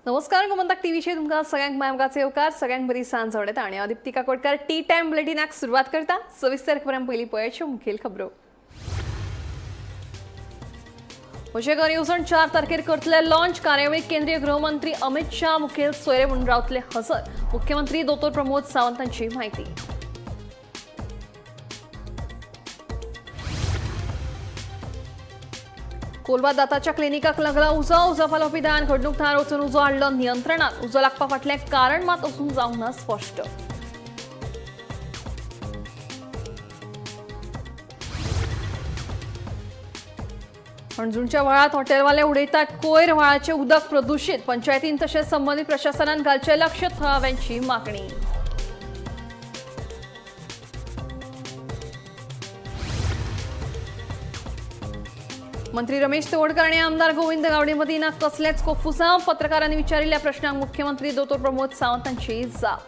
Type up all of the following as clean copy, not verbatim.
नमस्कार, गोमंतक टीव्हीचेर तुमकां सगळ्यांक माय येवकार. सगळ्यांक बरी सांज आवडटा आनी हांव दीप्ती काकोडकर टी टायम बुलेटिनाक सुरवात करता. सविस्तर खबरां. पयलीं पळयाच्यो मुखेल खबरो. म्हजें घर येवजण 4 तारखेर करतले लॉन्च. कार्यावळीक केंद्रीय गृहमंत्री अमित शाह मुखेल सोयरे म्हणून रावतले हजर. मुख्यमंत्री दोतोर प्रमोद सावंत हांची माहिती. कोलवा दाताच्या क्लिनिकाक लागला उजो. उजो पालोवपी दळान घडणूक थळार वचून उजो हाडलो नियंत्रणात. उजो लागपा फाटलें कारण मात अजून जावंक ना स्पश्ट. हणजूणच्या व्हाळात हॉटेलवाले उडयतात कोयर. व्हाळाचें उदक प्रदुशीत. पंचायतीन तशेंच संबंदीत प्रशासनान घालचें लक्ष. थळाव्यांची मागणी. मंत्री रमेश तवडकर आणि आमदार गोविंद गावडे मदीं ना कसलेच कोफुसांव. पत्रकारांनी विचारिल्ल्या प्रश्नांक मुख्यमंत्री दोतोर प्रमोद सावंत हांची जाप.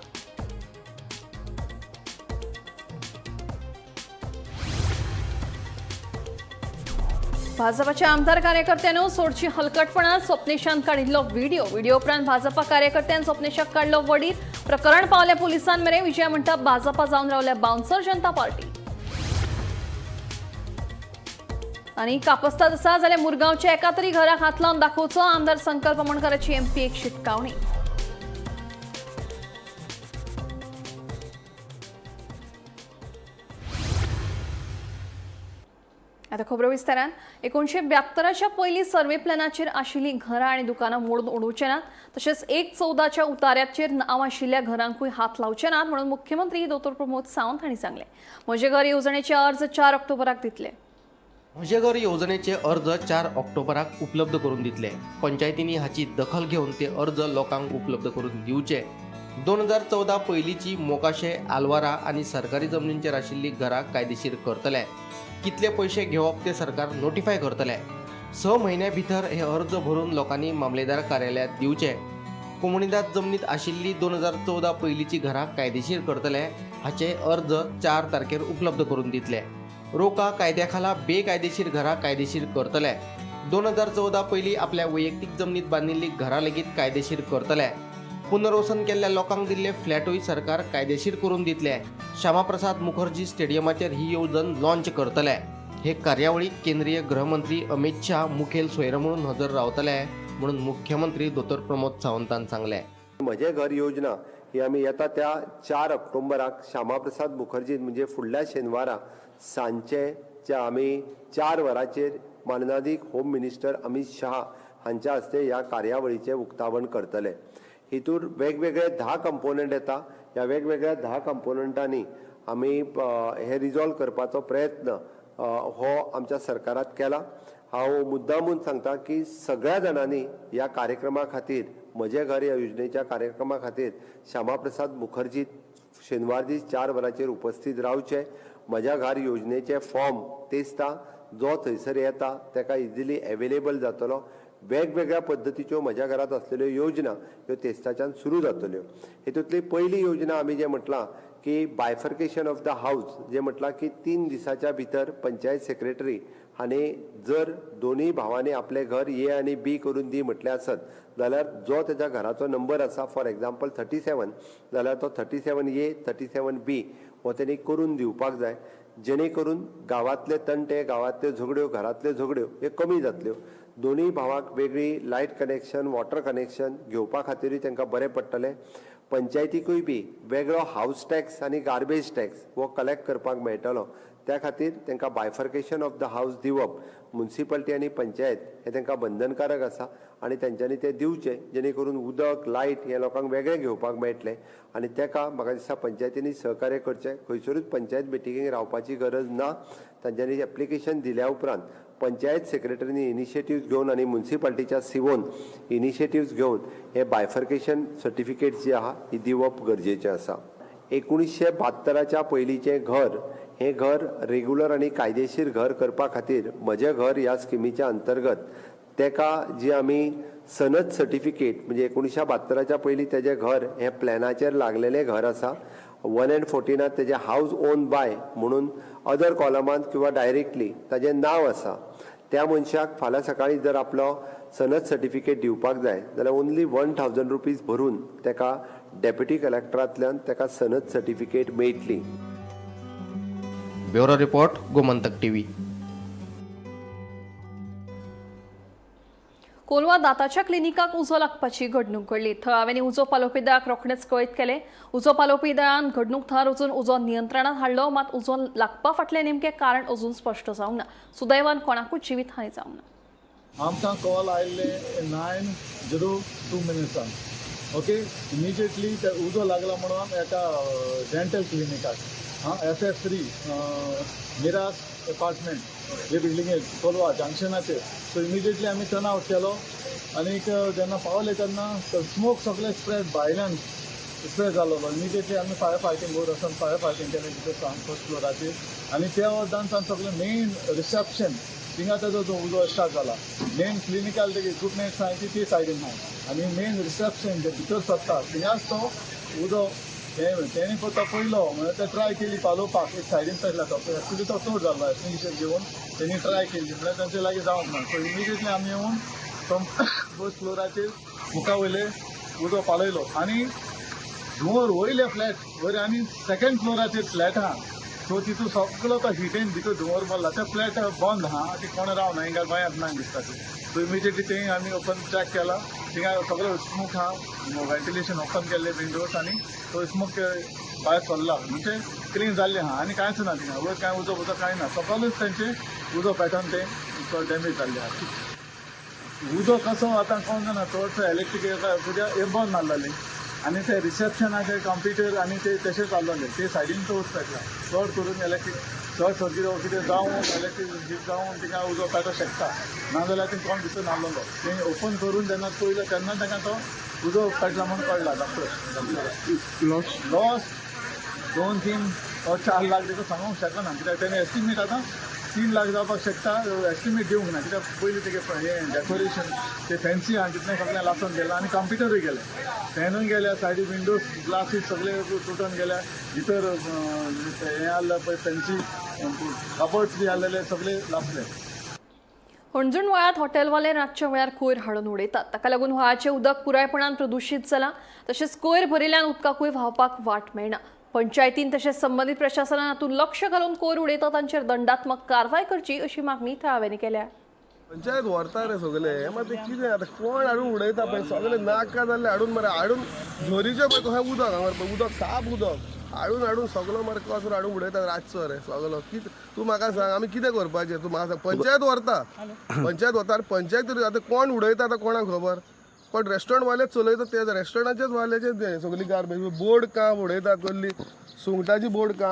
भाजपाच्या आमदार कार्यकर्त्यांनो सोडची हलकटपणा. स्वप्नेशान काडिल्लो व्हिडिओ. व्हिडिओ उपरांत भाजपा कार्यकर्त्यान स्वप्नेशाक काडलो वडीर. प्रकरण पावल्या पोलिसां मेरेन. विजया म्हणटा, भाजपा जावन रावल्या बाउन्सर जनता पार्टी. आणि कापस्ताद आसा जाल्यार मुरगांवच्या एका तरी घराक हात लावन दाखोवचो. आमदार संकल्प आमोणकाराची एमपी एक शिटकावणी. आता खबरो विस्तारान. 1972च्या पयलीं सर्वे प्लॅनाचेर आशिल्लीं घरां आनी दुकानां मोडून उडोवचे नात, तशेंच 1/14च्या उतार्याचेर नांव आशिल्ल्या घरांकूय हात लावचे नात म्हणून मुख्यमंत्री दोतोर प्रमोद सावंत हांणी सांगलें. म्हजें घर येवजणेचे अर्ज 4 ऑक्टोबराक दितले. म्हजें घर येवजणेचे अर्ज 4 ऑक्टोबराक उपलब्ध करून दितले. पंचायतींनी हाची दखल घेवन ते अर्ज लोकांक उपलब्ध करून दिवचे. 2014 पयलींची मोकाशे, आलवारा आनी सरकारी जमनींचेर आशिल्लीं घरां कायदेशीर करतले. कितले पयशे घेवप ते सरकार नोटिफाय करतले. 6 म्हयन्या भितर हे अर्ज भरून लोकांनी मामलेदार कार्यालयांत दिवचे. कोमुनिदाद जमनीत आशिल्ली 2014 पयलींची घरां कायदेशीर करतले. हाचे अर्ज 4 तारखेर उपलब्ध करून दितले. रोका कायद्या खाला बेकायदेशीर घरां कायदेशीर करतले. 2014 पयलीं आपल्या वैयक्तीक जमनीत बांदिल्लीं घरां लेगीत कायदेशीर करतले. पुनर्वसन केल्ल्या लोकांक दिल्ले फ्लॅटूय सरकार कायदेशीर करून दितले. श्यामाप्रसाद मुखर्जी स्टेडियमाचेर ही येवजण लॉन्च करतले. हे कार्यावळीक केंद्रीय गृहमंत्री अमित शाह मुखेल सोयरे म्हणून हजर रावतले म्हणून मुख्यमंत्री दोतोर प्रमोद सावंतान सांगलें. म्हजें घर योजना ही आमी येता त्या 4 ऑक्टोबराक श्यामाप्रसाद मुखर्जी, म्हणजे फुडल्या शेनवारा सांजचे आमी 4 वरांचेर माननादीक होम मिनिस्टर अमित शाह हांच्या हस्ते ह्या कार्यावळीचें उक्तावण करतले. हितूर वेगवेगळे 10 कंपोनंट येता. ह्या वेगवेगळ्या 10 कंपोनंटांनी आमी हे रिजॉल्व करपाचो प्रयत्न हो आमच्या सरकारात केला. हांव मुद्दामून सांगता की सगळ्या जाणांनी ह्या कार्यक्रमा खातीर, म्हजें घर ह्या योजनेच्या कार्यक्रमा खातीर श्यामाप्रसाद मुखर्जी शेनवार दीस 4 वरांचेर उपस्थीत रावचे. म्हज्या घर योजनेचे फॉर्म तेस्ता जो थंयसर येता ताका इजिली एवेलेबल जातलो. वेगवेगळ्या पद्दतीच्यो म्हज्या घरांत आसलेल्यो योजना ह्यो तेस्ताच्यान सुरू जातल्यो. हितूंतली पयली योजना आमी जें म्हटलां की बायफर्केशन ऑफ the house, जें म्हटलां की 3 दिसाच्या भितर पंचायत सेक्रेटरी हांणी जर दोनूय भावांनी आपलें घर ए आनी बी करून दी म्हटलें आसत जाल्यार जो तेच्या घराचो नंबर आसा, फॉर एग्जाम्पल 37, जाल्यार तो 37 ए, 37 बी हो तेणी करून दिवपाक जाय, जेणे करून गांवांतले तंटे, गांवांतल्यो झगड्यो, घरांतल्यो झगड्यो हे कमी जातल्यो. दोनूय भावांक वेगळी लायट कनेक्शन, वॉटर कनेक्शन घेवपा खातीरूय तांकां बरें पडटलें. पंचायतीकूय बी वेगळो हावस टॅक्स आनी गार्बेज टॅक्स हो कलेक्ट करपाक मेळटलो. त्या खातीर तांकां बायफर्केशन ऑफ the house दिवप मुन्सिपालिटी आनी पंचायत हें तांकां बंधनकारक आसा आनी तेंच्यांनी तें दिवचें, जेणे करून उदक, लायट हें लोकांक वेगळें घेवपाक मेळटलें. आनी ताका म्हाका दिसता पंचायतींनी सहकार्य करचें. खंयसरूच पंचायत मिटिंगेक रावपाची गरज ना. तांच्यांनी एप्लिकेशन दिल्या उपरांत पंचायत सेक्रेटरीनी इनिशिएटिव्ह घेवन आनी मुन्सिपालिटीच्या सिवोन इनिशिएटिव्ह घेवन हे बायफर्केशन सर्टिफिकेट जी आहा ही दिवप गरजेचें आसा. 1972च्या पयलींचें घर हें घर रेगुलर आनी कायदेशीर घर करपा खातीर म्हजें घर ह्या स्किमीच्या अंतर्गत तेका जी आमी सनद सर्टिफिकेट, म्हणजे 1972च्या पयलीं तेजें घर हें प्लॅनाचेर लागलेलें घर आसा, 1 अँड 14नात तेजें हावज ओन बाय म्हणून अदर कॉलमांत किंवा डायरेक्टली ताजें नांव आसा, त्या मनशाक फाल्यां सकाळीं जर आपलो सनद सर्टिफिकेट दिवपाक जाय जाल्यार ओन्ली 1000 रुपीज भरून तेका डेप्युटी कलेक्टरांतल्यान तेका सनद सर्टिफिकेट मेळटली. Bureau report, Gomantak TV. Colva दाताच्या क्लिनिकाक उजो लागपाची घडणूक घडली. थळाव्यांनी उजो पालोवपी दळाक रोखडेच कळीत केलें. उजो पालोवपी दळान घडणूक थळार वचून उजो नियंत्रणात हाडलो, मात उजो लागपा फाटलें नेमकें कारण अजून स्पश्ट जावंक ना. सुदैवान कोणाकूच जिवीत हानी जावंक ना. आमकां कॉल आयिल्ले 9:02 मिनट्सांक. ओके, इमिजिएटली ते उजो लागला म्हणून एका डेंटल क्लिनिकाक, हां, FF 3 Miras apartment हे बिल्डिंगेर कोलवा जंक्शनाचेर. सो इमिजिएटली आमी टर्न आवट केलो आनीक जेन्ना पावले तेन्ना स्मोक सगळे स्प्रेड, भायल्यान स्प्रेड जालोलो. इमिजिएटली आमी फायर फायटींग वयर वचून फायर फायटींग केलें भितर सावन फर्स्ट फ्लोराचेर आनी त्या वरदान सगळें मेन रिसेप्शन थिंगा तेजो जो उजो स्टार्ट जाला. मेन क्लिनिकल इक्विपमेंट्स आहाय ती ती सायडीन आहाय आनी मेन रिसेप्शन जे भितर सरता थिंगाच तो उजो. हें तेणी पळय तो पयलो म्हणल्यार ते ट्राय केली पालोवपाक, एक सायडीन पेटला तो, एक्चुली तो चड जाल्लो. एक्सटिंग्विशर घेवन तेणी ट्राय केली म्हणल्यार तांचे लागीं जावंक ना. सो इमिजिएटली आमी येवन तो फर्स्ट फ्लोराचेर मुखा वयले उजो पालयलो आनी धुंवर वयले फ्लॅट वयर आनी सेकंड फ्लोराचेर फ्लॅट आहा, सो तितून सगळो तो हिटीन भितर धुंवर भरला. ते फ्लॅट बंद आहा, ती कोण रावना हिंगा, गोंयांत ना दिसता ती. सो इमिजिएटली थंय आमी ओपन चॅक केला, थिंगा सगळो स्मोक आहा. व्हेंटिलेशन ओपन केल्ले विंडोज आनी तो स्मोक भायर सरला, म्हणजे क्लीन जाल्लें आहा आनी कांयच ना थिंगा वयर, कांय उजो उजो कांय ना. सकलूच तेंचे उजो पेटोवन ते डॅमेज जाल्ले आहा. उजो कसो आतां कोण जाणा, चडसो इलेक्ट्रीक कित्याक हे बंद मारलेली आनी ते रिसेप्शनाचे कंप्युटर आनी ते तशें चाललेले, ते सायडीन तो उजो पेटला. चड करून इलेक्ट्रीक शॉर्ट सर्कीट वो कितें जावन, इलेक्ट्रीक हीट जावन थिंगा उजो पेटो शकता. नाजाल्यार ते कोण भितर नासलेलो. ते ओपन करून जेन्ना पयलो तेन्ना ताका तो उजो पेटला म्हूण कळ्ळा. डॉक्टर, लॉस 2, 3 or 4 lakh देखून सांगूंक शकना, कित्याक तेणी एस्टिमेट आतां 3 लाख जावपाक शकता. एस्टिमेट दिवंक ना, कित्याक पयलीं तेगे हें डेकोरेशन ते फॅन्सी आहा तितलें सगळें लासून गेलां आनी कंप्युटरूय गेले, फॅनूय गेल्या, सायडी विंडोज ग्लासीस सगळे तुटून गेल्या. भितर हें आहलें पळय, फॅन्सी कबर्ड्स बी आहलेले सगळे लासले. हणजूण व्हाळांत हॉटेलवाले रातच्या वेळार कोयर हाडून उडयतात. ताका लागून व्हाळाचें उदक पुरायपणान प्रदुशीत जालां. तशेंच कोयर भरिल्ल्यान उदकाकूय व्हांवपाक वाट मेळना. पंचायतीन तशेंच संबंदीत प्रशासनान हातूंत लक्ष घालून कोयर उडयता तांचेर दंडात्मक कारवाय करची अशी मागणी थळाव्यांनी केल्या. पंचायत व्हरता रे सगळे हे, मात ते कितें आतां कोण हाडून उडयता पळय, सगळे नाका जाल्ले हाडून मरे हाडून. झरीचें पळय कशें उदक हांगा पळय, उदक साप उदक हाडून हाडून सगलो मरे कचरो हाडून उडयता रातचो रे सगलो. कितें तूं म्हाका सांग, आमी कितें करपाचें? तूं म्हाका सांग. पंचायत व्हरता, पंचायत व्हरता आनी पंचायत आतां कोण उडयता आतां कोणाक खबर. कोण रेस्टॉरंट वाले चलयता ते रेस्टॉरंटाचेच वाल्याचे ते सगळी गार्बेज बोर्ड का उडयतात, कसली सुंगटाची बोर्ड का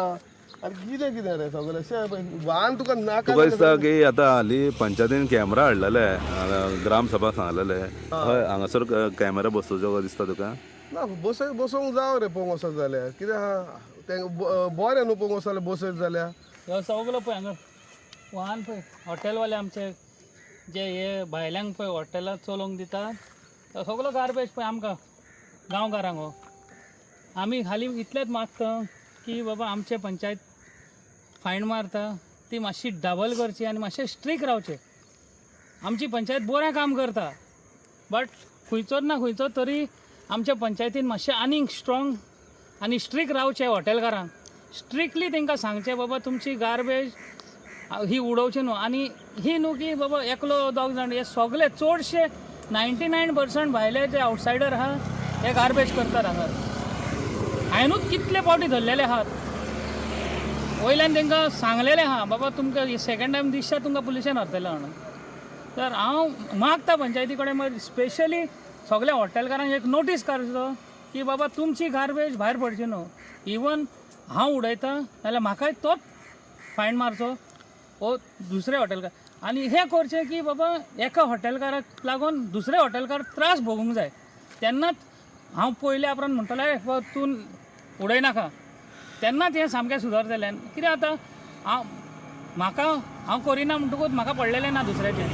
आनी कितें कितें रे सगळें. शे वान तुका नाका. तुका दिसता की आतां हालीं पंचायतीन कॅमेरा हाडलेले, ग्रामसभा सांगलेले, हय, हांगासर कॅमेरा बसोवचो काय दिसता तुका? ना, बसय बसोवंक जाव रे पळोवंक वचत जाल्यार. कितें आहा तें बरें न्हू पळोवंक वचत जाल्यार, बसयत जाल्यार. ह्यो सगलो पळय हांगा वाहन पळय, हॉटेलवाले आमचे जे हे भायल्यांक पळय हॉटेलां चलोवंक दितात, तो सगलो गार्बेज पळय आमकां गांवकारांक हो. आमी खाली इतलेंच मागता की बाबा आमचे पंचायत फायन मारता ती मातशी डबल करची आनी मातशें स्ट्रीक रावचें. आमची पंचायत बरें काम करता, बट खंयचोच ना खंयचो तरी आमच्या पंचायतीन मातशें आनीक स्ट्रॉंग आनी स्ट्रीक रावचें. हॉटेलकारांक स्ट्रिक्टली तांकां सांगचें, बाबा तुमची गार्बेज ही उडोवची न्हू. आनी ही न्हू की बाबा एकलो दोग जाण, हे सगळे चडशे 99% भायले जे आवटसायडर आहा हे गार्बेज करतात हांगा. हांवेनूच कितले फावटी धरलेले आहात. वयल्यान तांकां सांगलेलें आहा, बाबा तुमकां सेकंड टायम दिसता तुमकां पुलिशेन व्हरतले म्हणून. तर हांव मागता पंचायती कडेन, मागीर स्पेशली सगल्या हॉटेलकारांक एक नोटीस काडचो की बाबा तुमची गार्बेज भायर पडची न्हू. इवन हांव उडयता जाल्यार म्हाकाय तोच फायन मारचो वो दुसऱ्या हॉटेलकार. आनी हें करचें की बाबा एका हॉटेलकाराक लागून दुसऱ्या हॉटेलकार त्रास भोगूंक जाय, तेन्नाच हांव पयल्या उपरांत म्हणटलो, "ए, बाबा तूं उडयनाका." तेन्नाच हें सामकें सुदारतलें. कितें जाता, हांव म्हाका हांव करिना म्हणटकूच म्हाका पडलेलें ना दुसऱ्याचें,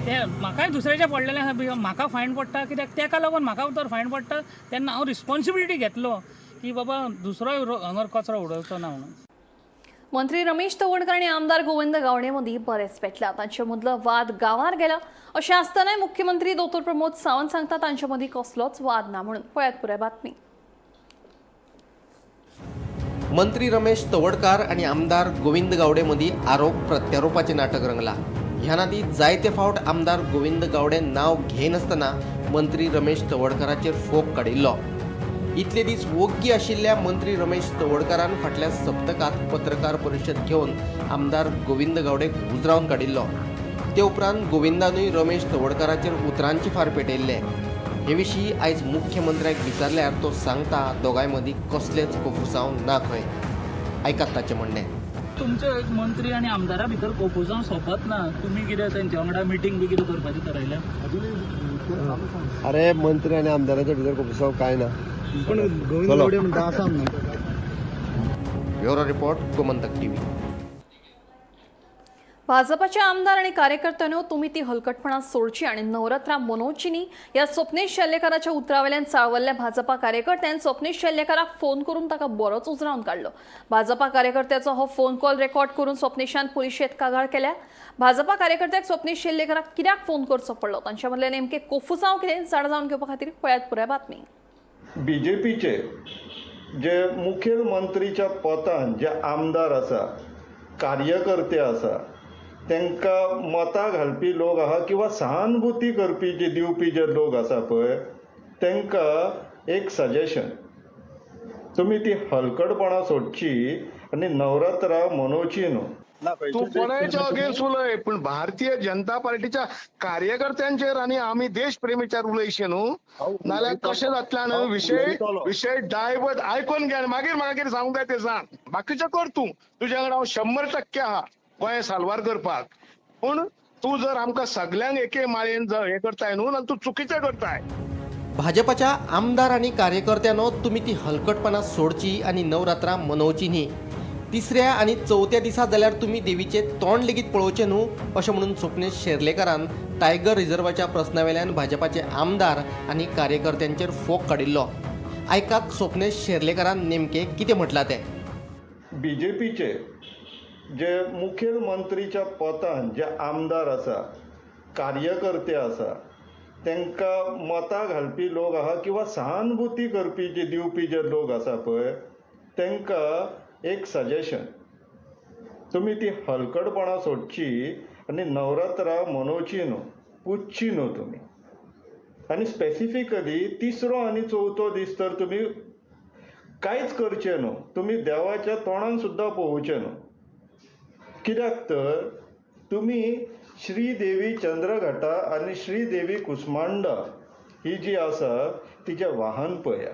तें म्हाकाय दुसऱ्याचें पडलेलें आसा. म्हाका फायन पडटा कित्याक, तेका लागून म्हाका तर फायन पडटा तेन्ना हांव रिस्पॉन्सिबिलिटी घेतलो की बाबा दुसरोय हांगर कचरो उडोवचो ना म्हणून. मंत्री रमेश तवडकर आनी आमदार गोविंद गावडे मदीं बरेंच पेटला. तांचे मदलो वाद गांवार गेला अशें आसतनाय मुख्यमंत्री दोतोर प्रमोद सावंत सांगता तांचे मदीं कसलोच वाद ना म्हणून. पळयात पुराय बातमी. मंत्री रमेश तवडकार आनी आमदार गोविंद गावडे मदीं आरोप प्रत्यारोपाचें नाटक रंगला. ह्या नादी जायते फावट आमदार गोविंद गावडे नांव घेयनासतना मंत्री रमेश तवडकाराचेर फोग काडिल्लो. इतले दीस वोग्गी आशिल्ल्या मंत्री रमेश तवडकारान फाटल्या सप्तकांत पत्रकार परिशद घेवन आमदार गोविंद गावडेक उजरावन काडिल्लो. ते उपरांत गोविंदानूय रमेश तवडकाराचेर उतरांची फार पेटयल्ले. हे विशीं आयज मुख्यमंत्र्याक विचारल्यार तो सांगता दोगांय मदीं कसलेच कोफुसांव ना खंय. आयकात ताचें म्हणणें. तुमचे एक मंत्री आनी आमदारा भितर कोफुसांव सोंपत ना. तुमी कितें तेंच्या वांगडा मिटींग बी कितें करपाचें थारायलें? अरे मंत्री आनी आमदाराच्या भितर कोफुसांव काय ना. पण गोविंद गावडे म्हणटा आसा न्हू. Bureau report, Gomantak TV. भाजपाचे आमदार आणि कार्यकर्त्यांनो, तुम्ही ती हलकटपणा सोडची आणि नवरात्रा मनोवची न्ही. ह्या स्वप्नेश शेल्लेकाराच्या उतरावेल्यान चाळवल्ल्या भाजपा कार्यकर्त्यान स्वप्नेश शेल्लेकाराक फोन करून ताका बरोच उजरावन काडलो. भाजपा कार्यकर्त्याचो हो फोन कॉल रेकॉर्ड करून स्वप्नेशान पुलिशेंत कागाळ केल्या. भाजपा कार्यकर्त्याक स्वप्नेश शेल्लेकाराक कित्याक फोन करचो पडलो, तांच्या मदलें नेमकें कोफुसांव कितें, जाणा जावन घेवपा खातीर पळयात पुराय बातमी. बीजेपीचे जे मुखेलमंत्रीच्या पदान जे आमदार आसा, कार्यकर्ते आसा, तांकां मतां घालपी लोक आहा किंवा सहानुभूती करपी जे दिवपी जे लोक आसा पळय, तांकां एक सजेशन, तुमी ती हलकटपणां सोडची आनी नवरात्रां मनोवची न्हू. तू कोणाच्या अगेन्स्ट उलय, पण भारतीय जनता पार्टीच्या कार्यकर्त्यांचेर आनी आमी देशप्रेमीच्यार उलयशे न्हू, नाल्यार कशें जातलें? आनी विशय डायवर्ट आयकून घे आनी मागीर म्हाका कितें सांगूंक जाय तें सांग. बाकीचें कर तूं, तुज्या वांगडा हांव 100% आहा गोंय साल्वार करपाक. पूण तूं जर आमकां सगल्यांक एके माळयेन हें करताय न्हू, जाल्यार तूं चुकीचें करताय. भाजपाच्या आमदार आनी कार्यकर्त्यांनो, तुमी ती हलकटपणां सोडची आनी नवरात्रां मनोवची न्ही. तिसऱ्या आनी चवथ्या दिसा जाल्यार तुमी देवीचें तोंड लेगीत पळोवचें न्हू, अशें म्हणून स्वप्नेश शेर्लेकारान टायगर रिझर्वाच्या प्रस्ना वेल्यान भाजपाचे आमदार आनी कार्यकर्त्यांचेर फोग काडिल्लो. आयकात स्वप्नेश शेर्लेकारान नेमकें कितें म्हटलां तें. बीजेपीचे जे मुखेलमंत्रीच्या पदान जे आमदार आसा, कार्यकर्ते आसा, तांकां मतां घालपी लोक आहा किंवा सहानुभूती करपी जे दिवपी जे लोक आसा पळय, तांकां एक सजेशन, तुमी ती हलकटपणां सोडची आनी नवरात्रां मनोवची न्हू, पुजची न्हू तुमी. आनी स्पेसिफिकली तिसरो आनी चवथो दीस तर तुमी कांयच करचें न्हू, तुमी देवाच्या तोंडान सुद्दां पळोवचें न्हू. कित्याक तर तुमी श्रीदेवी चंद्रघटा आनी श्रीदेवी कुस्मांडा ही जी आसा तिजें वाहन पळया,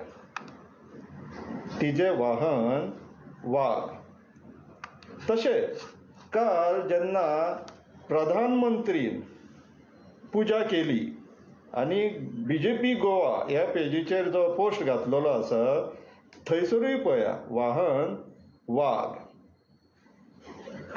तिजें वाहन वाग. तशेंच काल जेन्ना प्रधानमंत्रीन पुजा केली आनी बीजेपी गोवा ह्या पेजीचेर जो पोस्ट घातलेलो आसा थंयसरूय पळया वाहन वाग.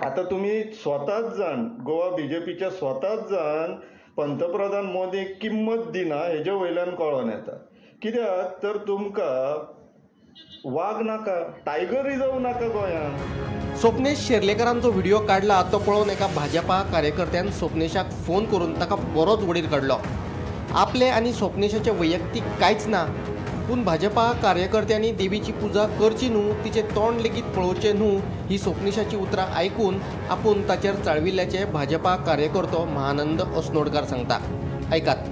आतां तुमी स्वताच जाण, गोवा बीजेपीच्या स्वताच जाण पंतप्रधान मोदीक किंमत दिना हेजे वयल्यान कळोन येता. कित्याक तर तुमकां वाग नाका, टायगर रिजर्व नाका गोंयांत. स्वप्नेश शेर्लेकारांचो व्हिडिओ काडला तो पळोवन एका भाजपा कार्यकर्त्यान स्वप्नेशाक फोन करून ताका बरोच वडीर काडलो. आपले आनी स्वप्नेशाचें वैयक्तीक कांयच ना, पूण भाजपा कार्यकर्त्यांनी देवीची पुजा करची न्हू, तिचें तोंड लेगीत पळोवचें न्हू ही स्वप्नेशाची उतरां आयकून आपूण ताचेर चाळविल्ल्याचें भाजपा कार्यकर्तो महानंद अस्नोडकार सांगता. आयकात.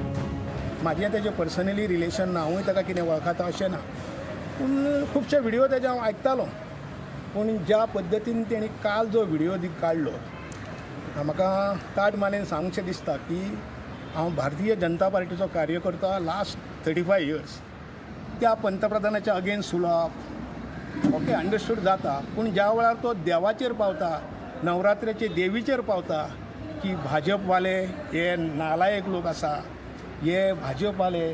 म्हाजें तेजें पर्सनली रिलेशन ना, हांवूय ताका कितें वळखता अशें ना, पूण खुबशे व्हिडियो तेजे हांव आयकतालो. पूण ज्या पद्दतीन तेणी काल जो व्हिडियो काडलो, म्हाका ताट मानेन सांगचें दिसता की हांव भारतीय जनता पार्टीचो कार्यकर्ता लास्ट 35 इयर्स. त्या पंतप्रधानाच्या अगेन्स्ट उलोवप ओके अंडरस्टूड जाता, पूण ज्या वेळार तो देवाचेर पावता, नवरात्रेचे देवीचेर पावता की भाजपवाले हे नालायक लोक आसा, हे भाजपवाले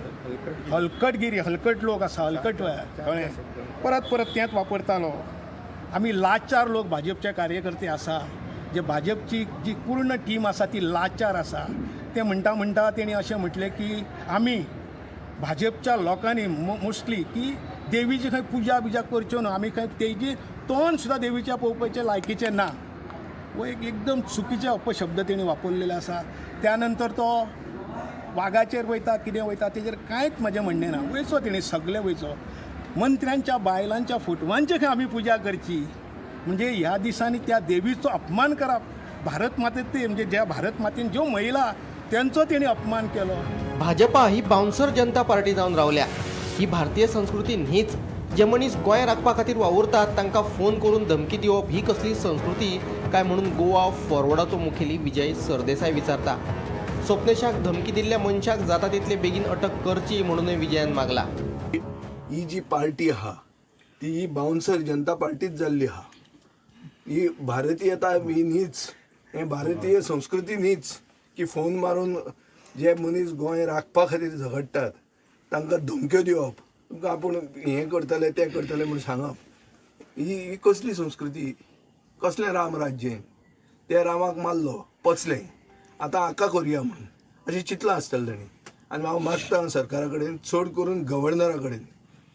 हलकटगिरी हलकट लोक आसा, हलकट कळ्ळें, परत परत तेंच वापरतालो. आमी लाचार लोक भाजपचे कार्यकर्ते आसा, जे भाजपची जी पूर्ण टीम आसा ती लाचार आसा. ते म्हणटा म्हणटा तेणी अशें म्हटलें की आमी भाजपच्या लोकांनी मोस्टली की देवीची खंय पुजा बिजा करच्यो न्हू, आमी खंय तेजी तोंड सुद्दां देवीच्या पळोवपाचें लायकीचें ना. हो एक एकदम चुकीचे अपशब्द तेणी वापरलेले आसा. त्यानंतर तो वागाचेर वयता कितें वयता तेजेर कांयच म्हजें म्हणणें ना. वयचो तेणी सगळें वयचो. मंत्र्यांच्या बायलांच्या फोटवांचे खंय आमी पुजा करची, म्हणजे ह्या दिसांनी त्या देवीचो अपमान करप. भारत मातेत ते म्हणजे ज्या भारत मातेन ज्यो महिला तेंचो तेणी अपमान केलो. भाजपा ही बाउन्सर जनता पार्टी जावन रावल्या. ही भारतीय संस्कृती न्हीच. जे मनीस गोंय राखपा खातीर वावुरतात तांकां फोन करून धमकी दिवप ही कसली संस्कृती काय म्हणून गोवा फॉरवर्डाचो मुखेली विजय सरदेसाय विचारता. स्वप्नेशाक धमकी दिल्ल्या मनशाक जाता तितले बेगीन अटक करची म्हणूनय विजयान मागला. ही जी पार्टी आहा ती ही बाउन्सर जनता पार्टीच जाल्ली आहा. ही भारतीयता ही न्हीच, हे भारतीय संस्कृती न्हीच की फोन मारून जे मनीस गोंय राखपा खातीर झगडटात तांकां धमक्यो दिवप, तुमकां आपूण हें करतले तें करतले म्हूण सांगप, ही कसली संस्कृती? कसलें राम राज्य? ते रामाक मारलो पचलें, आतां हाका करुया म्हूण अशें चिंतलां आसतलें तांणी. आनी हांव मागता सरकारा कडेन, चड करून गव्हर्नरा कडेन,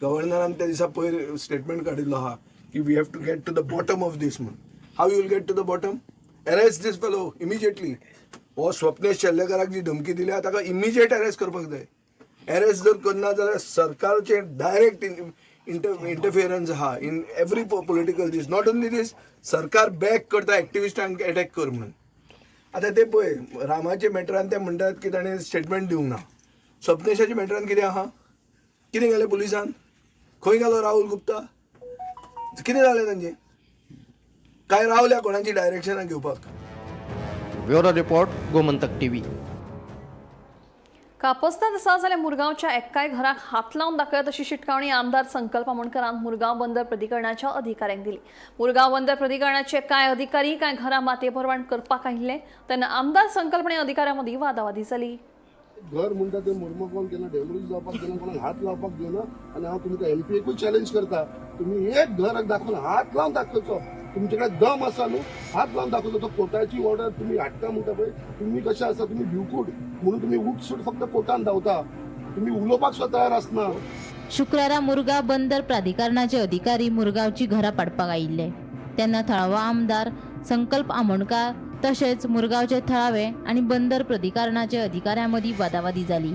गव्हर्नरान त्या दिसा पयर स्टेटमेंट काडिल्लो आहा की we have to get to the bottom of this म्हूण. How you will get to the bottom? Arrest this fellow immediately. हो स्वप्नेश शेल्लेकराक जी धमकी दिल्या ताका इमिजिएट अरेस्ट करपाक जाय. अरेस्ट जर करना जाल्यार सरकारचें डायरेक्ट इंटरफियरन्स आहा in every political this. Not only this, सरकार बॅक करता एक्टिविस्टांक एटॅक कर म्हणून. आतां ते पळय रामाच्या मॅटरान ते म्हणटात की ताणें स्टेटमेंट दिवंक ना. स्वप्नेशाच्या मॅटरान कितें आहा? कितें केलें पुलिसान? खंय गेलो राहुल गुप्ता? कितें जालें तांचें? काय रावल्या कोणाची डायरेक्शनां घेवपाक? Bureau report, Gomantak TV. कापस्ताद आसा जाल्यार मुरगांवच्या एक्काय घराक हात लावन दाखयात अशी शिटकावणी आमदार संकल्प आमोणकरान मुरगांव बंदर प्राधिकरणाच्या अधिकाऱ्यांक दिली. मुरगांव बंदर प्राधिकरणाचे कांय अधिकारी कांय घरां मातये भरवण करपाक आयिल्ले तेन्ना आमदार संकल्पने अधिकाऱ्यां मदीं वादावादी जाली. घर म्हणटा ते मुर्मकोन केन्ना डॅमेज जावपाक दिना, कोणाक हात लावपाक दिना. आनी हांव तुमकां एमपीएकूय चॅलेंज करता, तुमी एक घर दाखोवन हात लावन दाखोवचो. तुमचे कडेन दम आसा न्हू, हात लावन दाखोवचो. तो कोर्टाची ऑर्डर तुमी हाडटा म्हणटा पळय, तुमी कशें आसा, तुमी भिवकूट म्हणून तुमी उठसूट फक्त कोर्टान धांवता, तुमी उलोवपाक सुद्दां तयार आसना. शुक्रारा मुरगांव बंदर प्राधिकरणाचे अधिकारी मुरगांवची घरां पाडपाक आयिल्ले तेन्ना थळावो आमदार संकल्प आमोणकार तशेंच मुरगांवचे थळावे आनी बंदर प्राधिकरणाचे अधिकाऱ्यां मदीं वादावादी जाली.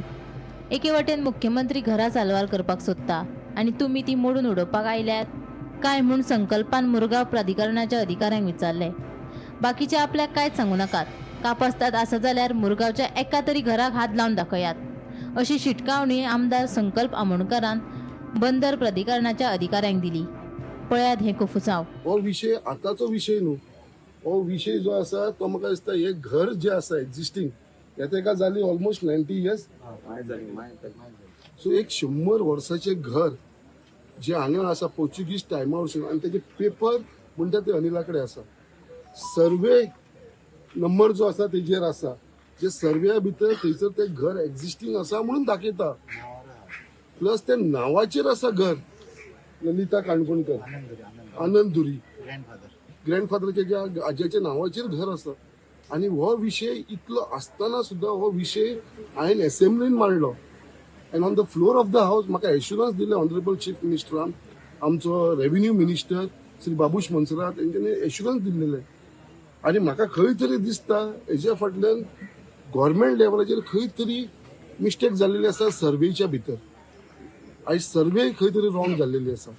एके वटेन मुख्यमंत्री घरां साल्वार करपाक सोदता आनी तुमी ती मोडून उडोवपाक आयल्यात काय म्हूण संकल्पान मुरगांव प्राधिकरणाच्या अधिकाऱ्यांक विचारलें. बाकीचे आपल्याक कांयच सांगू नाकात, कापस्ताद आसा जाल्यार मुरगांवच्या एका तरी घराक हात लावन दाखयात अशी शिटकावणी आमदार संकल्प आमोणकरान बंदर प्राधिकरणाच्या अधिकाऱ्यांक दिली. पळयात हें कोफुसांव. हो विशय आतांचो विशय न्हू, हो विशय जो आसा तो म्हाका दिसता हे घर जे आसा एक्झिस्टींग हे तेका जाली ऑलमोस्ट 90 इयर्स. सो एक 100 वर्साचें घर जे हांगा आसा पोर्चुगीज टायमा वरसून, आनी तेजे पेपर म्हणटा ते अनिला कडेन आसा. सर्वे नंबर जो आसा तेजेर आसा, जे सर्व्या भितर थंयसर तें घर एक्झिस्टींग आसा म्हणून दाखयता. प्लस ते नांवाचेर आसा घर, ललिता काणकोणकर, आनंद धुरी ग्रँडफादराच्या ज्या आज्याच्या नांवाचेर घर आसा. आनी हो विशय इतलो आसतना सुद्दां हो विशय हांवें एसेंब्लीन मांडलो and on the floor of the house म्हाका एश्युरन्स दिलें ऑनरेबल चीफ मिनिस्टरान, आमचो रेव्हेन्यू मिनिस्टर श्री बाबूश मोन्सेरात तेंच्यांनी एश्युरन्स दिल्लेले. आनी म्हाका खंय तरी दिसता हेज्या फाटल्यान गव्हर्मेंट लेवलाचेर खंय तरी मिस्टेक जाल्लेली आसा सर्वेच्या भितर. आयज सर्वे खंय तरी रॉंग जाल्लेली आसा.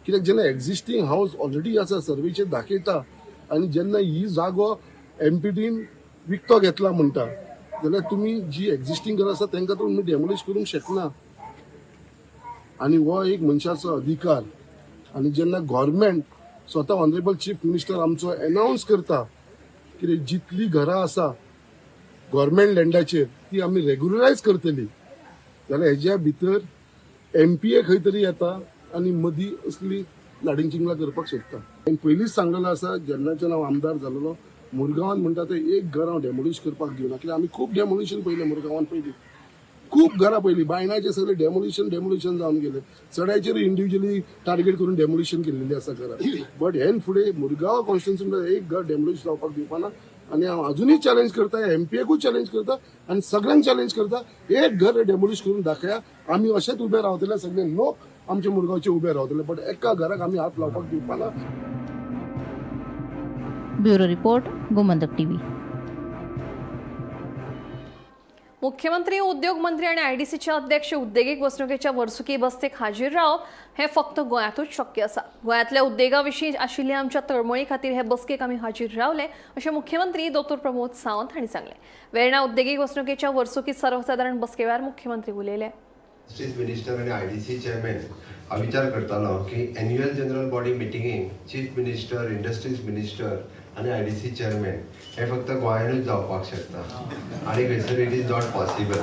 कित्याक जेन्ना एक्झिस्टींग हावस ऑलरेडी आसा सर्वेचेर दाखयता आनी जेन्ना ही जागो एमपीटीन विकतो घेतला म्हणटा जाल्यार तुमी जी एक्झिस्टींग घर आसा तांकां तुमी डेमोलिश करूंक शकना. आनी हो एक मनशाचो अधिकार. आनी जेन्ना गव्हर्मेंट स्वता ऑनरेबल चीफ मिनिस्टर आमचो एनावन्स करता की जितली घरां आसा गव्हर्मेंट लँडाचेर ती आमी रेगुलरायज करतली, जाल्यार हेज्या भितर एमपीए खंय तरी येता आनी मदीं असली लाडिंग चिंगलां करपाक सोदता. हांवें पयलींच सांगलेलें आसा, जेन्नाच्यान हांव आमदार जालेलो मुरगांवान म्हणटा तें एक घर हांव डेमोलिश करपाक दिवना. कित्याक आमी खूब डेमोलिशन पळयलें मुरगांवान, पयलीं खूब घरां पळयलीं, बायणाचें सगळें डेमोलिशन जावन गेलें, चडायचेर इंडिविज्युअली टार्गेट करून डेमोलिशन केल्लेली आसा घरां. बट हेन फुडें मुरगांव कॉन्स्टिट्युन्सी एक घर डेमोलिश जावपाक दिवपाना. आनी हांव अजुनूय चॅलेंज करता, एमपीएकूय चॅलेंज करता आनी सगळ्यांक चॅलेंज करता, एक घर डेमोलिश करून दाखया. आमी अशेंच उबे रावतले सगळे लोक आमचे मुरगांवचे उबे रावतले, बट एका घराक आमी हात लावपाक दिवपाना. Bureau report, Gomantak TV. मुख्यमंत्री, उद्योग मंत्री आनी आयडीसीचे अध्यक्ष उद्देगीक वसणुकेच्या वर्सुकी बसकेक हाजीर रावप हें फक्त गोंयांतूच शक्य आसा. गोंयांतल्या उद्देगा विशीं आशिल्ल्या आमच्या तळमळी खातीर हे बसकेक आमी हाजीर रावले अशें मुख्यमंत्री डॉ प्रमोद सावंत हांणी सांगलें. वेर्णा उद्देगीक वसणुकेच्या वर्सुकी सर्वसादारण बसके वेळार मुख्यमंत्री उलयले. इंडस्ट्रीज मिनिस्टर आनी आयडीसी चेअरमॅन हांव विचार करतालो की एन्युअल जनरल बॉडी मिटिंगेक चीफ मिनिस्टर, इंडस्ट्रीज मिनिस्टर आनी आयडीसी चेअरमॅन हे फक्त गोंयानूच जावपाक शकता आनी खंयसर it is not possible.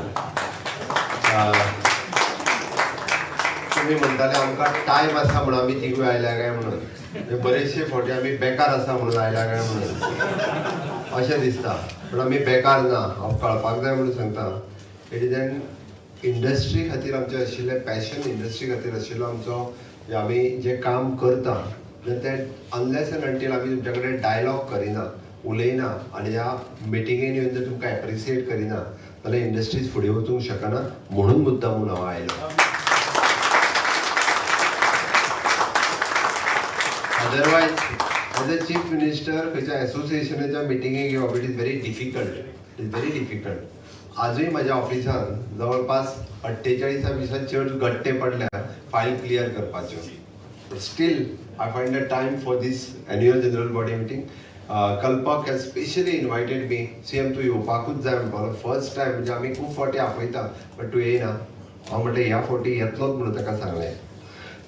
तुमी म्हणटाले आमकां टायम आसा म्हणून आमी तिगूय आयल्या काय म्हणून, बरेचशे फावटी आमी बेकार आसा म्हणून आयल्या काय म्हणून अशें दिसता, पूण आमी बेकार ना. हांव कळपाक जाय म्हणून सांगता, it is an industry खातीर आमचें आशिल्लें पॅशन, इंडस्ट्री खातीर आशिल्लो आमचो आमी जें काम करता तें अनलेस एंड अंटील आमी तुमच्या कडेन डायलॉग करिना, उलयना आनी ह्या मिटिंगेन येवन जर तुमकां एप्रिसिएट करिना जाल्यार इंडस्ट्रीज फुडें वचूंक शकना म्हणून मुद्दाम म्हूण हांव आयलो. Otherwise as a chief minister खंयच्या एसोसिएशनाच्या मिटिंगेक येवप it is very difficult, it is very difficult. आजूय म्हाज्या ऑफिसान जवळपास 48 दिसां चड गट्टे पडल्या फायल क्लियर करपाच्यो. Still I find a time for this annual general body meeting. Kalpak has specially invited me, CM तूं येवपाकूच जाय म्हणपाक. फर्स्ट टायम म्हणजे आमी खूब फावटी आपयता बट तूं येयना. हांव म्हणटा ह्या फावटी येतलोच म्हणून ताका सांगलें.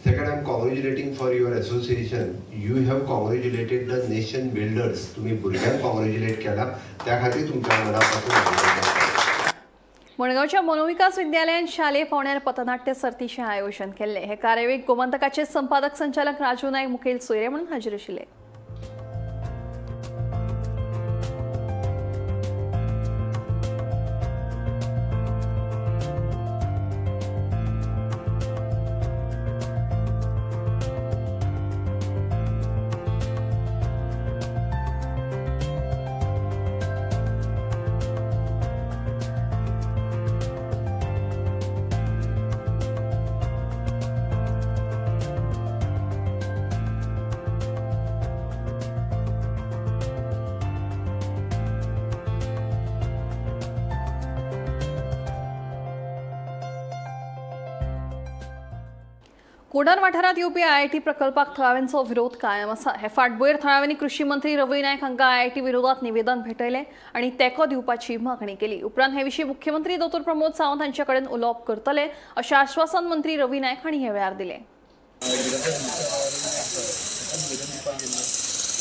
Second, I am congratulating for your association. You have congratulated the nation builders. तुमी भुरग्यांक कॉंग्रेच्युलेट केला त्या खातीर तुमच्या मना पासून. मडगांवच्या मनोविकास विद्यालयान शालेय पावंड्यार पथनाट्य सर्तीचें आयोजन केल्लें. हे कार्यावळीक गोमंतकाचे संपादक संचालक राजू नायक मुखेल सोयरे म्हणून हाजीर आशिल्ले. कोडार वाठारांत येवपी आयआयटी प्रकल्पाक थळाव्यांचो विरोध कायम आसा. हे फाटभुंयेर थळाव्यांनी कृशी मंत्री रवी नायक हांकां आयआयटी विरोधात निवेदन भेटयलें आनी तेंको दिवपाची मागणी केली. उपरांत हे विशीं मुख्यमंत्री डॉ प्रमोद सावंत हांचे कडेन उलोवप करतले अशें आश्वासन मंत्री रवी नायक हांणी हे वेळार दिलें.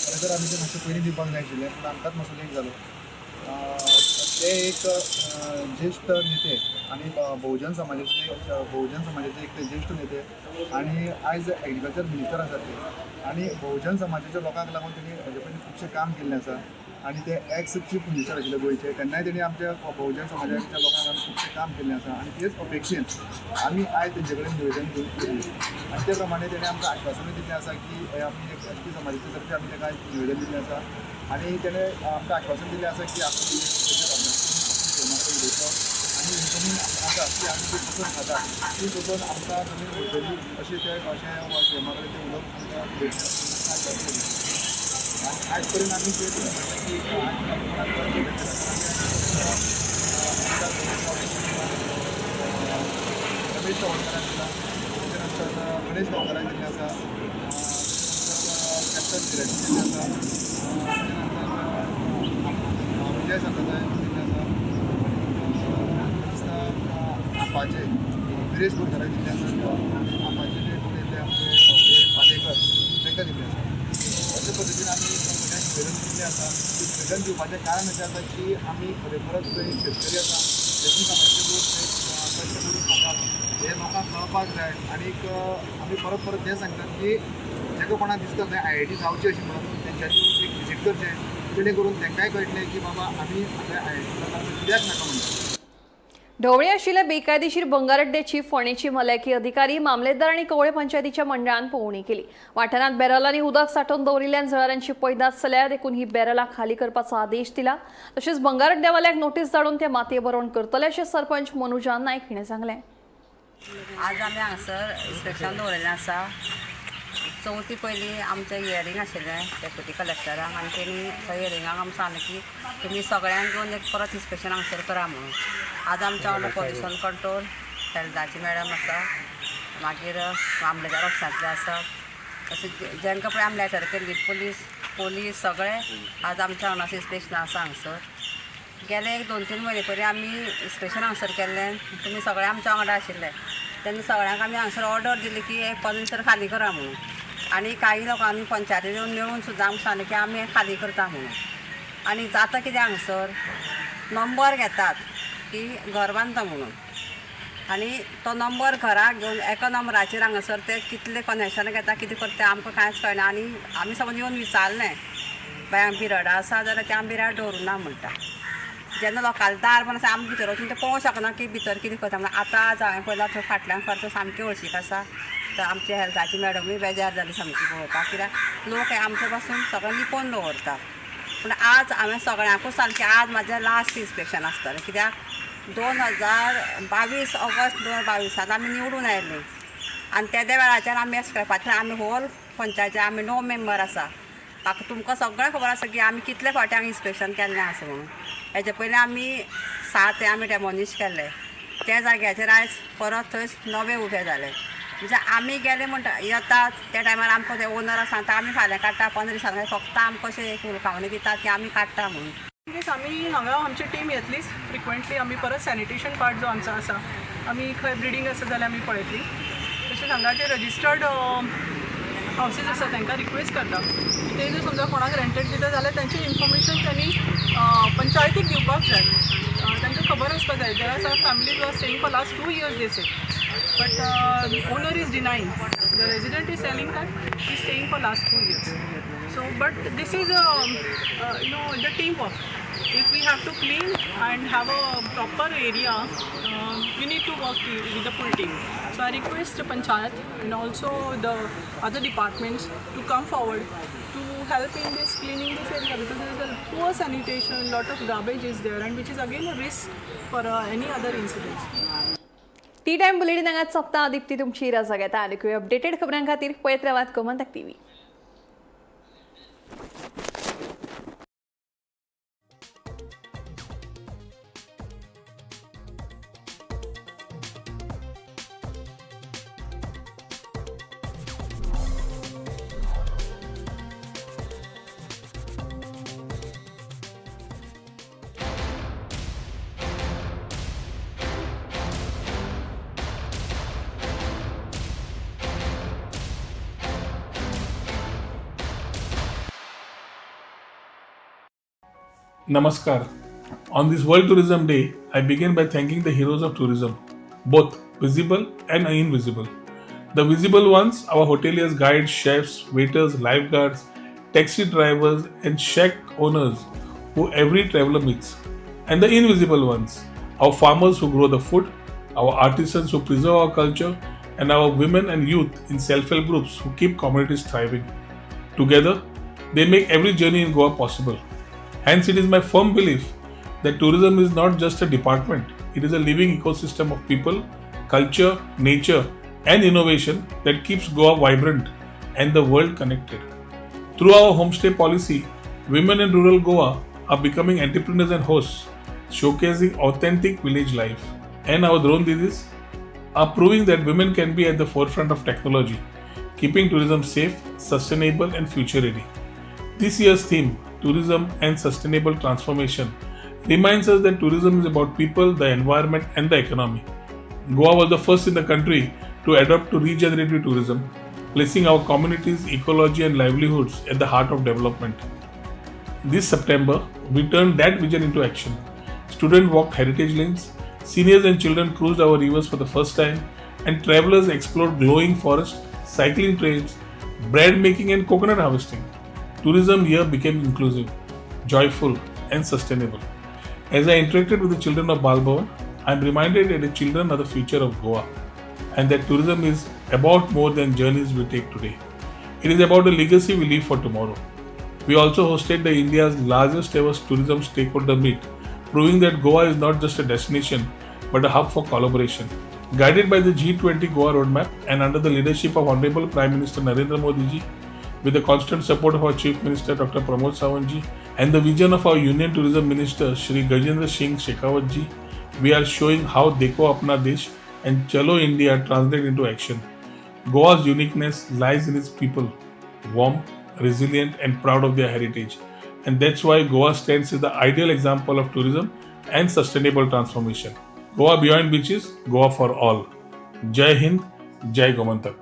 खरें तर आमी ते मातशें पयलीं दिवपाक जाय आशिल्लें, पूण आमकांच मातसो लेट जालो. ते एक ज्येश्ठ नेते आनी बहुजन समाजाचे एक ते ज्येश्ठ नेते आनी आयज एग्रीकल्चर मिनिस्टर आसात ते, आनी बहुजन समाजाच्या लोकांक लागून तेणी हेजे पयलीं खुबशें काम केल्लें आसा आनी ते एक्स चीफ मिनिस्टर आशिल्ले गोंयचे, तेन्नाय तेणी आमच्या बहुजन समाजाच्या लोकांक लागून खुबशें काम केल्लें आसा आनी तेच अपेक्षेन आमी आयज तेंचे कडेन निवेदन घेवन गेल्ले आनी ते प्रमाणे तेणी आमकां आश्वासनूय दिल्लें आसा की आमी एक एस टी समाजाचे तर्फे आमी ताका निवेदन दिल्लें आसा आनी तेणें आमकां आश्वासन दिल्लें आसा की आपूण उलयतलो आनी ही जमीन आसा ती आमी ती बसून खाता, ती बसून आमकां जमीन मेळटली अशें ते अशें सीएमा कडेन ते उलोवप आमकां आश्वासन दिलें. आनी आयज पर्यंत आमी ते की रमेश गांवकरान दिला, तेच्या नंतर गणेश गांवकरान दिल्लें आसा, कॅप्टन धीरज दिल्लें आसा, तेच्या नंतर विजय सरदेसाय दिल्लें आसा, आपाचे विरेश बोरकाराक दिल्लें आसा, आपाचे जे कोण येयल्ले आमचे पालेकर तांकां दिल्लें आसा. अशे पद्दतीन आमी सगळ्यांक निवेदन दिल्लें आसा. निवेदन दिवपाचें कारण अशें आसा की आमी खरेखरच थंय शेतकरी आसा, शेती समाजाचे लोक कश्ट करून खातात हे लोकांक कळपाक जाय. आनीक आमी परत परत तें सांगतात की जेका कोणाक दिसता थंय आयआयटी जावची अशें म्हणून तेंच्यांनी एक विजीट करचें, जेणे करून तांकांय कळटलें की बाबा आमी आतां आयआयटी कित्याक नाका म्हणटा. ढवळे आशिल्ल्या बेकायदेशीर भंगार अड्ड्याची फोंडेची भलायकी अधिकारी, मामलेदार आनी कवळे पंचायतीच्या मंडळान पळोवणी केली. वाठारांत बॅरलांनी उदक सांठोवन दवरिल्ल्यान जळारांची पैदास जाल्या, देखून ही बॅरलां खाली करपाचो आदेश दिला. तशेंच भंगार अड्ड्यावाल्याक नोटीस धाडून ते मातये भरवण करतले अशें सरपंच मनुजा नायक हिणें सांगलें. आज आमी हांगासर इन्स्पेक्शन दवरिल्लें आसा. चवथी पयलीं आमचें हियरींग आशिल्लें डेप्युटी कलेक्टराक आनी तेणी थंय हियरिंगाक आमकां सांगलें की तुमी सगळ्यांक घेवन एक परत इन्स्पेक्शन हांगासर करा म्हणून. आज आमच्या वांगडा पॉल्युशन कंट्रोल हेल्थाची मॅडम आसा, मागीर मामलेदार ऑफिसांतले आसा, तशें जेंकां पळय आमी लेटर केल्ली पुलीस सगळे आज आमच्या वांगडा इन्स्पेक्शन आसा हांगासर. गेले एक 2-3 म्हयने पयलीं आमी इन्स्पेक्शन हांगासर केल्लें, तुमी सगळे आमच्या वांगडा आशिल्ले तेन्ना सगळ्यांक आमी हांगासर ऑर्डर दिली की एक 15 दिसां खाली करा म्हणून. आनी काही लोकांनी पंचायती येवन मेळून सुद्दां आमकां सांगलें की आमी खाली करता म्हणून. आनी जाता कितें, हांगासर नंबर घेतात की घर बांदता म्हणून आनी तो नंबर घराक घेवन एका नंबराचेर हांगासर ते कितले कनेक्शन घेता, कितें करता तें आमकां कांयच कळना. आनी आमी समज येवन विचारलें बाय बिराडां आसा जाल्यार ते आमी बिराड दवरुना म्हणटा. जेन्ना लोकांले दार बंद आसा, आमी भितर वचून ते पळोवंक शकना की भितर कितें करता म्हणून. आतां आज हांवें पळयलां थंय फाटल्यान खर्च सामकी हळशीक आसा. तर आमचे हेल्थाची मॅडमूय बेजार जाली सामकी पळोवपाक, कित्याक लोक हे आमचे पासून सगळें लिपोवन दवरतात. पूण आज हांवें सगळ्यांकूच सांगलें की आज म्हाजें लास्ट इन्स्पेक्शन आसतलें, कित्याक 2022 ऑगस्ट 2022 आमी निवडून आयलीं आनी तेद्या वेळाच्यान आमी स्क्रॅपाचेर आमी होल पंचायती आमी 9 मेंबर आसा. म्हाका तुमकां सगळें खबर आसा की आमी कितले फावटी हांगा इन्स्पेक्शन केल्लें आसा म्हणून. हेजे पयलीं आमी 7 आमी डेमोलिश केल्ले, त्या जाग्याचेर आयज परत थंय नवे उबे जाले. म्हणजे आमी गेले म्हणटा येतात त्या टायमार आमकां ते ओनर सांगता आमी फाल्यां काडटा, 15 दिसांनी, फक्त आमकां अशें एक हुलकावणी दितात की आमी काडटा म्हणून. येस, आमी हांगा आमची टीम येतलीच फ्रिक्वेंटली. आमी परत सॅनिटेशन पार्ट जो आमचो आसा, आमी खंय ब्लिडींग आसा जाल्यार आमी पळयतली. तशेंच हांगा जे रजिस्टर्ड हावसीस आसा तांकां रिक्वेस्ट करता की ते जर समजा कोणाक रेंटेड दिता जाल्यार तांचें इन्फॉर्मेशन त्यांनी पंचायतीक दिवपाक जाय. तांकां खबर आसपाक जाय. There are some families are staying for last 2 years, they say, but owner is denying. The resident is telling that he staying for last 2 years. So, but this is the teamwork. If we have to clean and have a proper area, we need to work with the full team. So I request the panchayat and also the other departments to come forward to help in this cleaning this area, because there is a poor sanitation, lot of garbage is there, and which is again a risk for any other incidents. Tea time bulletin हांगाच सोंपता. दीप्ती तुमची रजा घेता. आनीकूय updated खबरां खातीर पळयत रावात Gomantak TV. Namaskar. On this World Tourism Day, I begin by thanking the heroes of tourism, both visible and invisible. The visible ones, our hoteliers, guides, chefs, waiters, lifeguards, taxi drivers, and shack owners who every traveler meets. And the invisible ones, our farmers who grow the food, our artisans who preserve our culture, and our women and youth in self help groups who keep communities thriving. Together, they make every journey in Goa possible. Hence, it is my firm belief that tourism is not just a department, it is a living ecosystem of people, culture, nature, and innovation that keeps Goa vibrant and the world connected. Through our homestay policy, women in rural Goa are becoming entrepreneurs and hosts, showcasing authentic village life. And our drone didis are proving that women can be at the forefront of technology, keeping tourism safe, sustainable, and future ready. This year's theme, Tourism and Sustainable Transformation, reminds us that tourism is about people, the environment, and the economy. Goa was the first in the country to adopt to regenerative tourism, placing our communities, ecology, and livelihoods at the heart of development. This September, we turned that vision into action. Students walked heritage lanes, seniors and children cruised our rivers for the first time, and travelers explored glowing forests, cycling trails, bread making, and coconut harvesting. Tourism here became inclusive, joyful, and sustainable. As I interacted with the children of Bal Bhavan, I am reminded that the children are the future of Goa and that tourism is about more than journeys we take today. It is about the legacy we leave for tomorrow. We also hosted the India's largest ever tourism stakeholder meet, proving that Goa is not just a destination but a hub for collaboration. Guided by the G20 Goa Roadmap and under the leadership of Honorable Prime Minister Narendra Modi ji, with the constant support of our Chief Minister Dr. Pramod Sawant ji and the vision of our Union Tourism Minister Shri Gajendra Singh Shekhawat ji, we are showing how Dekho Apna Desh and Chalo India translate into action. Goa's uniqueness lies in its people, warm, resilient, and proud of their heritage. And that's why Goa stands as the ideal example of tourism and sustainable transformation. Goa beyond beaches, Goa for all. Jai Hind, Jai Gomantak.